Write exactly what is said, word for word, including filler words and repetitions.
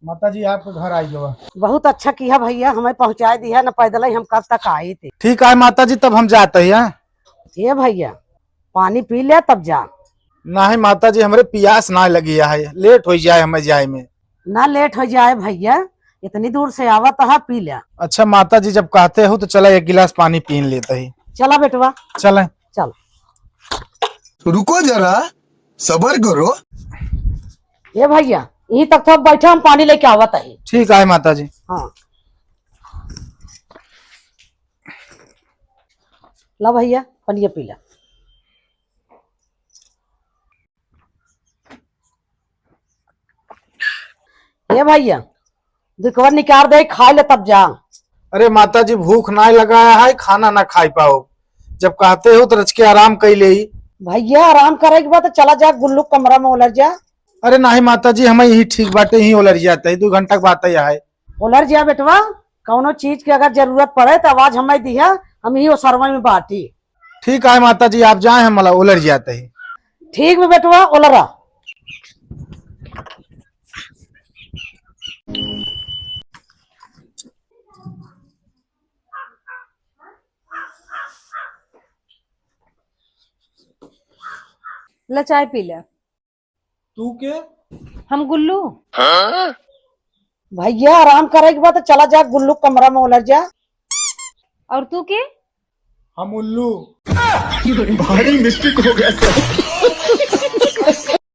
माता जी, आपके घर आई गवा। बहुत अच्छा किहा भइया, हमें पहुँचाइ दिहा, न पैदल ही हम कब तक आइत ही। ठीक है माता जी, तब हम जात ही, हाँ? ए भइया, पानी पी ल्या तब जा। नाहीं माता जी, हमरे पियास नाहीं लगी है, लेट होइ जाए हमें जाए में। ना लेट होइ जाए भइया, इतनी दूर से आवत हा, पी ल्या। अच्छा माता जी, जब कहते हो तो चला एक गिलास पानी पीन लेत ही। चला बेटवा। चलें। चल। रुको जरा, सबर करो। ए भइया, यहीं तक थोड़ा बैठा, हम पानी लेके आवत ही। ठीक है माता जी। हाँ। ला भइया, पनिया पी ला। ए भइया, दुखवा निकार दे, खाइ ले तब जा। अरे माता जी, भूख नाहीं लगा है, खाना ना खाइ पाओ। जब कहते हो तो रच के आराम कइ लेई। भइया, आराम करे के बाद तो चला जा गुल्लू कमरा में ओलर जा। अरे नाहीं माता जी, हमें यही ठीक बाटे, यही ओलर जात ही, दो घंटा के बात है। ओलर जा बेटवा, कौनो चीज के अगर जरूरत पड़े तो आवाज हमें दिहा, हम यही ओसरवा में बाटी। ठीक है माता जी, आप जाए, हम मला ओलर जात ही। ठीक बा बेटवा, ओलरा। ला चाय पी ले। तू के? हम गुल्लू। भइया, आराम करे के बाद चला जा गुल्लू कमरा में ओलर जा। और तू के? हम उल्लू। भारी मिस्टेक हो गया सर।